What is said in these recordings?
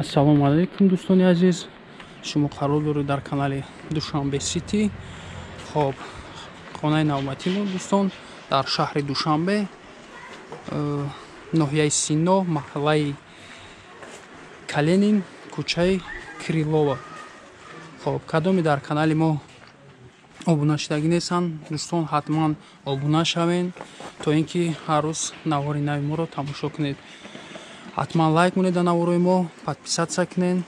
Ассалому алайкум дӯстони азиз, шумо қарор доред дар канали Душанбе Сити. Хоб, хонаи навбатимо дӯстон дар шаҳри Душанбе, ноҳияи Сино, маҳаллаи Калинин, кӯчаи Крилова. Хоб, кадоме дар канали мо обуна шудагӣ нестанд, дӯстон ҳатман обуна шавед, то ин ки ҳар рӯз навори нави моро тамошо кунед. Ҳатман лайк монед дар наворои мо, подписаться кунед.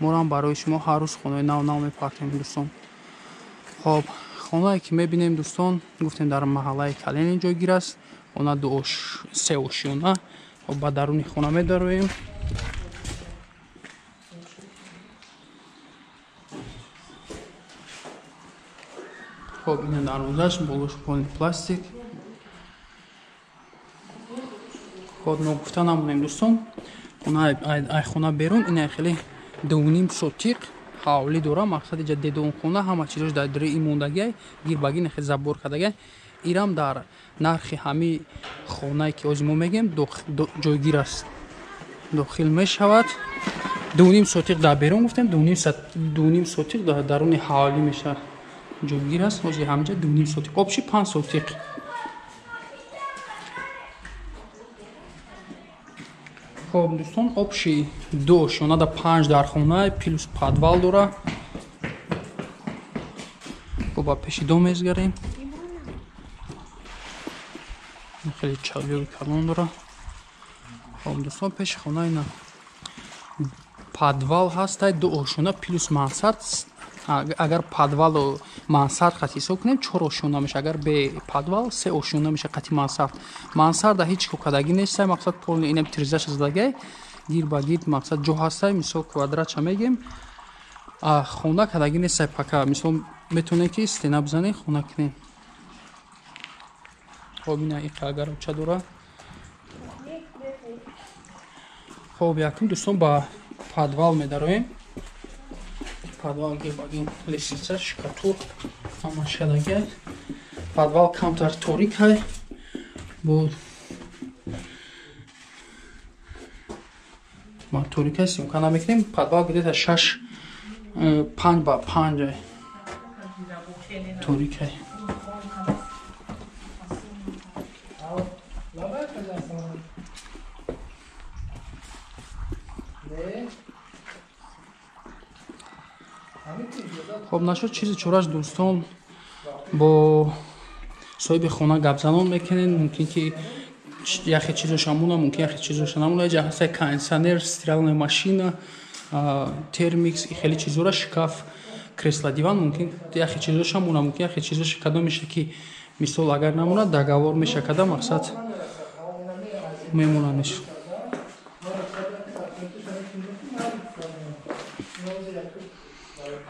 Морам барои шумо ҳар рӯз хонаи нав нав мепартем дӯстон. Хоб, хонае ки мебинем дӯстон, гуфтем дар маҳаллаи Калинин ҷойгир аст. Хона се ошёна. Хоб, ба даруни хона медароем. Хоб, ина дарвозаш, болош полни пластик. Хоб, ногуфта намонем дӯстон, ай хона берун ина хеле 2.5 сотиқ ҳавлӣ дора. Мақсад иҷа дедонхона, ҳама чизош дар дирии мондагиай, гирбагӣ нахе забор кардагиай. Ирам дар нархи ҳами хонае ки ҳозир мо мегӯем ҷойгир аст, дохил мешавад. 2.5 сотиқ дар берун гуфтем, 2.5 сотиқ дар даруни ҳавлӣ мешавад, ҷойгир аст. Ҳозир ҳамҷа 2.5 сотиқ, обши 5 сотиқ. Хоб дӯстон, обши 2 ошёна да 5 дар хона, плюс подвал дора. Хоб, ба пеши дом мезгарем. Хеле чалёи калон дора. Хоб дӯстон, пеши хона ина подвал ҳастай, 2 ошёна плюс мансард. Агар подвалу мансард қати ҳисоб кунем, 4 ошёна меша. Агар бе подвал 3 ошёна меша қати мансард. Мансарда ҳеҷ кокадагӣ нестай, мақсад полни инам тирезаша задагай, гир ба гир мақсад ҷо ҳастай, мисол квадратша мегем. Хона кадагӣ нестай пака, мисол метавонем ки стена бизанем, хона кунем. Хоб, ина иқа агароча дора. Хоб, якум дӯстон ба подвал медароем. Подвал гирбагин лестница, шкатур, ҳама шадагиай. Подвал камтар торикай. Бо ма торикай съёмка намекунем. Подвал где-то 6 5 ба 5 торикай. Хоб, нашуд чизи чораш дӯстон бо соҳиби хона гапзанон мекунед. Мумкин ки яхе чизоша мона, мумкин яхе чизоша намона. Иҷа ҳастай кондиционер, стиральная машина, термикс, хеле чизора, шкаф, кресло, диван. Мумкин яхе чизоша мона, мумкин яхе чизоша кадомеша ки мисол агар намона, договор меша када, мақсад мемонанеш.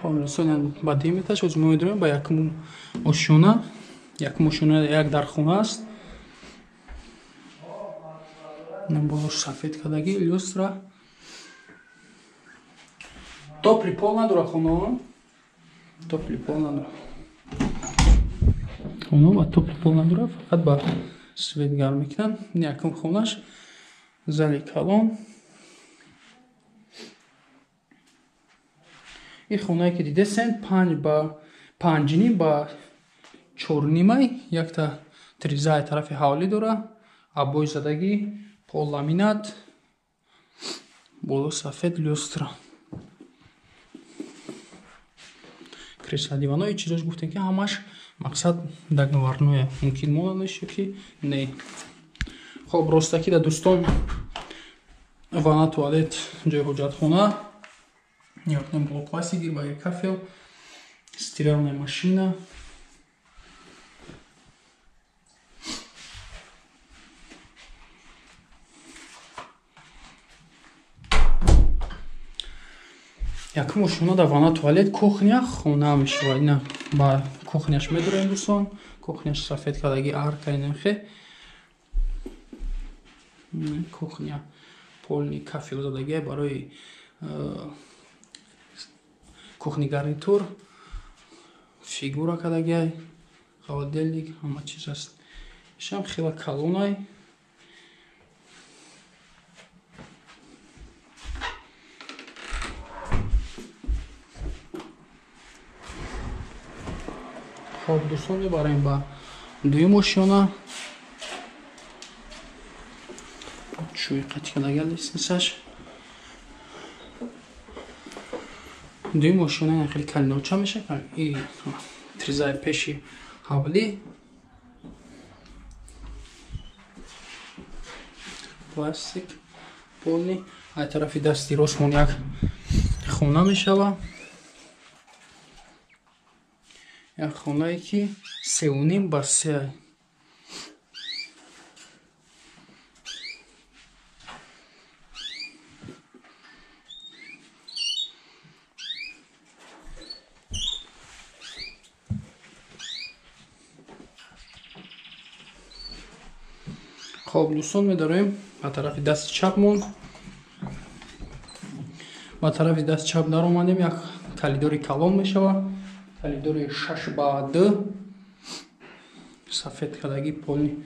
Хоб дӯстон, ба дуюм этаж ҳозир мо медорем ба якум ошёна. Якум ошёна як дар хона аст. Болош сафед кардагӣ, люстра. Топли пол надора хона. Топли пол надора. Хона ба топли пол надора, фақат ба свет гарм мекунанд. Ин якум хонаш, зали калон. Ин хонае ки дидесен 5 ба 5.5 ба 4.5, якта тирезаи тарафи ҳавлӣ дора, обои задагӣ, пол ламинат, боло сафед, люстра, кресло, дивано. И чизош гуфтем ки ҳамаш мақсад договорное, мумкин монанеш ё ки не. Хоб, ростакӣ да дӯстон ванна, туалет, ҷои ҳоҷатхона, якнем блок пластик, гирбагир кафел, стиральная машина. Якум ошёна да ванна, туалет, кухня, хона мешавад. Ина ба кухняш медорем дӯстон. Кухняш сафед кардагӣ, арка инахе. Кухня полни кафел задагӣ барои кухни гарнитур, фигура кардагиай, холодильник, ҳама чиз аст. Ишам хела калонай. Хоб дӯстон, мебарем ба дуюм ошёна. Чӯи қатикадага лестницаш. Дуюм ошёна ина хеле калиноча мешавад. И тризаи пеши ҳавлӣ. Пластик полный. Ай тарафи дасти ростмон як хона мешавад. Як хонае ки 3.5 ба 3. Хоб дӯстон, медароем ба тарафи дасти чапмон. Ба тарафи дасти чап даромадем, як калидори калон мешавад. Калидори 6 ба 2, сафед кадаги, полни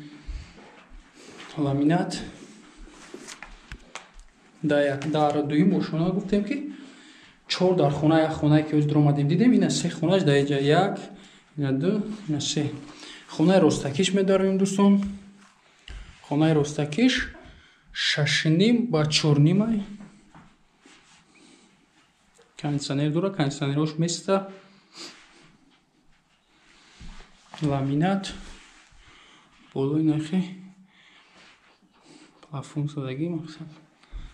ламинат. Дар дуюм ошона гуфтем ки 4 дар хона, як хонае ки ҳозир омадем дидем, ина 3 хонаш дар инҷа, 1, ина 2, ина 3. Хонаи ростакиш медароем дӯстон. Хонаи ростакиш 6.5 ба 4.5. Кондиционер дора, кондиционерош места. Ламинат. Болои нархи плафон задагӣ, мақсад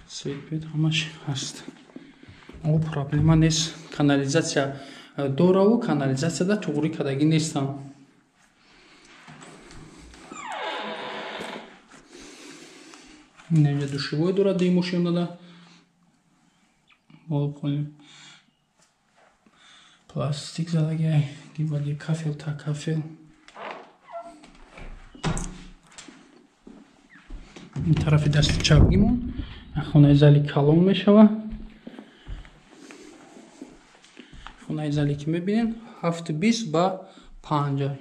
светпет ҳамаш ҳаст. О проблема нест. Канализатсия дораву канализатсияда туғрӣ кардагӣ нестам. Инҷа душевой дорад, дуюм ошёнада. Боло пластик задагӣ, гибаги кафел та кафел. Ин тарафи дасти чапгимон хонаи зали калон мешавад. Хонаи зале ки мебинем 7.20 ба 5.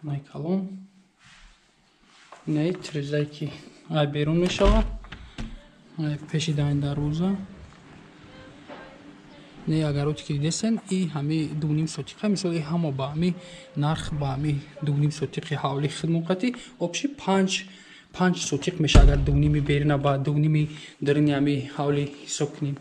Хонаи калон. Инаи трезае ки ай берун мешавад, ай пеши даҳни дарвоза. Не агароте ки дидесен, и ҳами 2.5 сотиқа, мисол и ҳамо ба ҳами нарх ба ҳами 2.5 сотиқи ҳавли хидмоқати обши 5 сотиқ мешавад, агар 2.5 берина ба 2.5 дарини ҳами ҳавли ҳисоб кунем.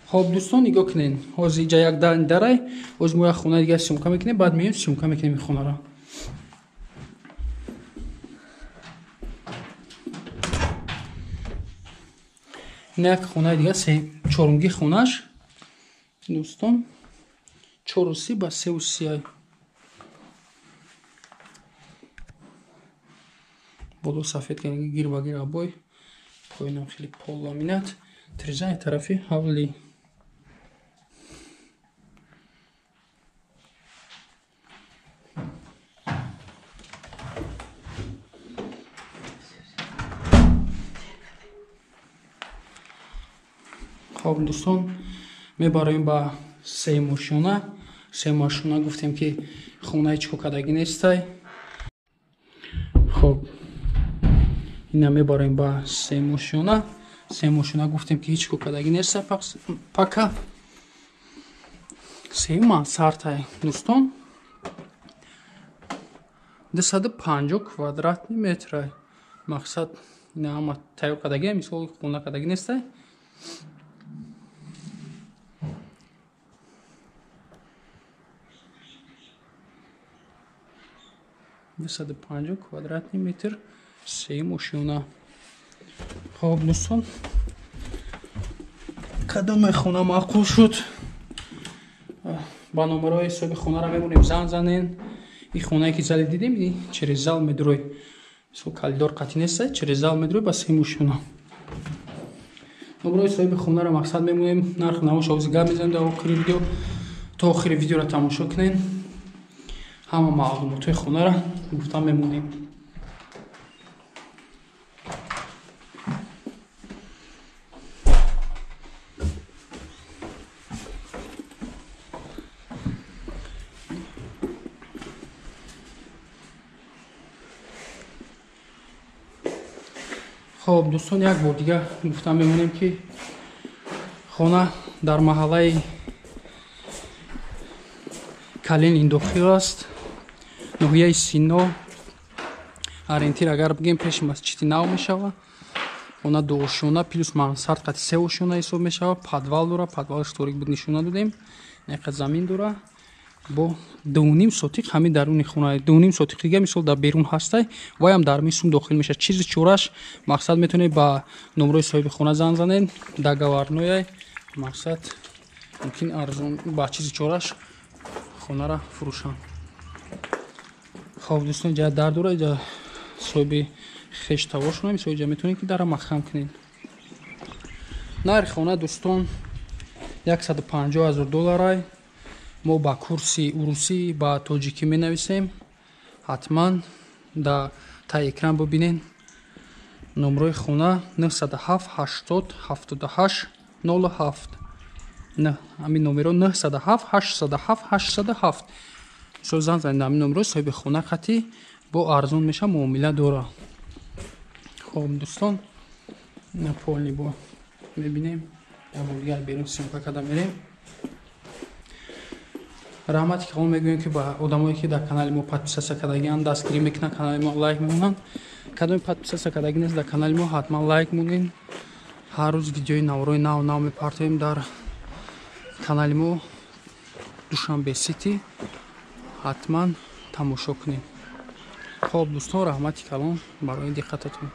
Хоб дӯстон, нигоҳ кунед, ҳозир инҷа як дарай, ҳозир мо як хонаи дигар съёмка мекунем, баъд меоем съёмка мекунем ин хонаро. Ин як хонаи дигар, чорумги хонаш дӯстон, 4.30 ба 3.30. Боло сафед кардагӣ, гир ба гир обой, поинам хеле пол ламинат, тризаи тарафи ҳавлӣ. Хоб дӯстон, мебароем ба сеюм ошёна. Сеюм ошёна гуфтем ки хонаи чӣ кардагӣ нестай. Хоб ина мебароем ба сеюм ошёна. Сеюм ошёна гуфтем ки ҳеҷ кардагӣ нестай пака. Сеюм мансартай дӯстон, 250 квадратни метрай. Мақсад ина ҳама тайёр кардагӣ, мисол хона кардагӣ нестай. 250 квадратни метр, сеюм ошёна. Хоб дӯстон, кадоме хона маъқул шуд, ба номерои ҳисоби хонаро мемонем, занг занен. Ин хонае ки зали дидем, через зал медурой, мисол калидор қатъӣ нестай, через зал медурой ба сеюм ошёна. Номерои соҳиби хонаро мақсад мемонем, нарх навош ҳозир гап мезанем дар охири видео. То охири видеоро тамошо кунед, ҳама маълумотҳои хонаро гуфта мемонем. Хоб, дӯстон, як бор дига гуфта мемонем, ки хона дар маҳаллаи Калинин дохил аст, ноҳияи Сино. Ориентир агар бигем, пеши масҷиди нав мешава. Хона дуошёна плюс мансард қати се ошёна ҳисоб мешава. Подвал дора, подвалаш торик буд, нишона додем. Неқа замин дора бо 2,5 сотиқ ҳамин даруни хона. 2,5 сотиқ дига, мисол, дар берун ҳастай, ваям дар мисум дохил мешавад. Чизи чораш, мақсад, метавонед ба номрои соҳиби хона занг занед, договорной. Мақсад, мумкин арзон ба чизи чораш хонара фурӯшанд. Хоб, дӯстон, ҷа дар дора, ҷа соҳиби хештавошона, мисол, ҷа метавонед, ки дара маҳкам кунед. Нархи хона, дӯстон, 150 000 долларай. Мо ба курси урусӣ, ба тоҷикӣ менависем. Ҳатман да таи экран бибинед. Номрои хона 907 80 78 07. Ҳамин номеро 907 807 807. Мисол, занг занед ҳамин номеро, соҳиби хона қатӣ бо арзон меша, муомила дора. Хоб, дӯстон, полный бо мебинем. Як бор дигар берун съёмка карда мерем. Раҳмати калон мегӯем, ки ба одамое, ки дар канали мо подписаться кардагианд, дастгирӣ мекунанд, канали мо лайк мемонанд. Кадоме подписаться кардагӣ нест дар канали мо, ҳатман лайк монед. Ҳар рӯз видеои наврои нав нав мепартоем дар канали мо Душанбе Сити, ҳатман тамошо кунед. Хоб, дӯстон, раҳмати калон барои диққататон.